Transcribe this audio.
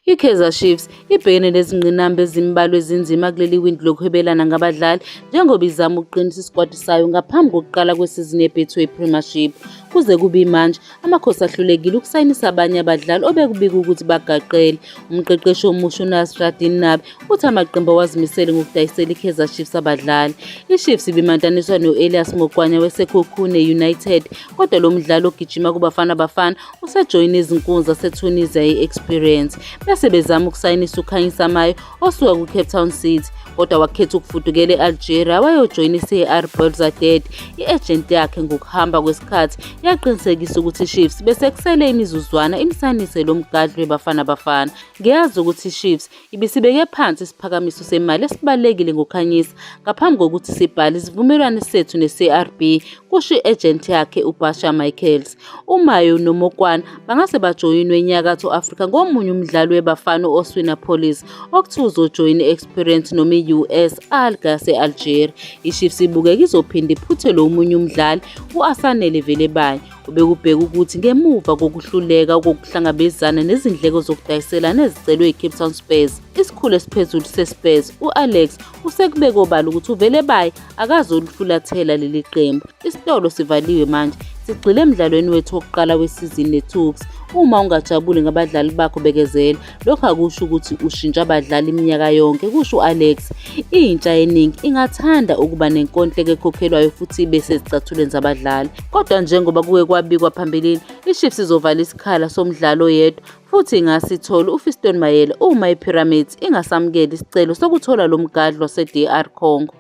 I-Kaizer Chiefs ibhekene nezingqinamba ezimbalwa ezinzima kuleli windi lokuhwebelana ngabadlali njengoba izama ukuqinisa isikwati sayo ngaphambi kokuqala kwesizini yeBetway Premiership. Kuze kube imanje, Amakhosi ahlulekile ukusayinisa abanye abadlali obekubikwa ukuthi bagaqele. Umqeqeshi omusha uNasraddin Nabi uthi amaqembu awazimisele ngokudayisela iKaizer Chiefs abadlali. IChiefs ibimantaniswa no-Elias Mokwanya weSekhukhune United kodwa lo mdlali ogijima kuBafana Bafana usejoyine izinkunzi zaseTunisia i-Experience. Bese bezama ukusayinisa uKhanyisa Mayo osuka kwiCape Town City kodwa wakhetha ukufudukela e-Algeria wayojoyina i-CR Belouizdad. I-ejenti yakhe ngokuhamba kwesikhathi yaqinisekisa ukuthi iChiefs bese kusele imizuzwana imsayinise lo mgadli weBafana Bafana. Ngiyazi ukuthi iChiefs ibisibeke phansi isiphakamiso semali esibalulekile ngoKhanyisa ngaphambi kokuthi sibhale isivumelwano sethu ne-CRB, kusho i-ejenti yakhe uBasha Michaels. UMayo noMokwana bangase bajoyinwe eNyakatho Afrika ngomunye umdlali weBafana u-Oswin Appollis okuthiwa uzojoyina i-Experience noma i-US Alger yase-Algeria. IChiefs ibukeka izophinde iphuthelwe omunye umdlali u-Asanele Velebayi obekubhekwa ukuthi ngemuva kokuhluleka kokuhlangabezana nezindleko zokudayiselana ezicelwe yiCape Town Spurs. Isikhulu esiphezulu seSpurs u-Alex usekubeke obala ukuthi uVelebayi akazolifulathela leli qembu. Isitolo sivaliwe manje, sigxile emdlalweni wethu wokuqala wesizini neTuks. Uma ungajabuli ngabadlali bakho bekezela, lokho akusho ukuthi ushintsha abadlali iminyaka yonke, kusho u-Alex. Intsha eningi ingathanda ukuba nenkontileka ekhokhelwayo futhi ibe sezicathulweni zabadlali. Kodwa njengoba kuke kwabikwa phambilini, iChiefs izovala isikhala somdlali oyedwa futhi ingase ithole uFiston Mayele uma iPyramids ingasamukeli isicelo sokuthola lo mgadli waseDR Congo.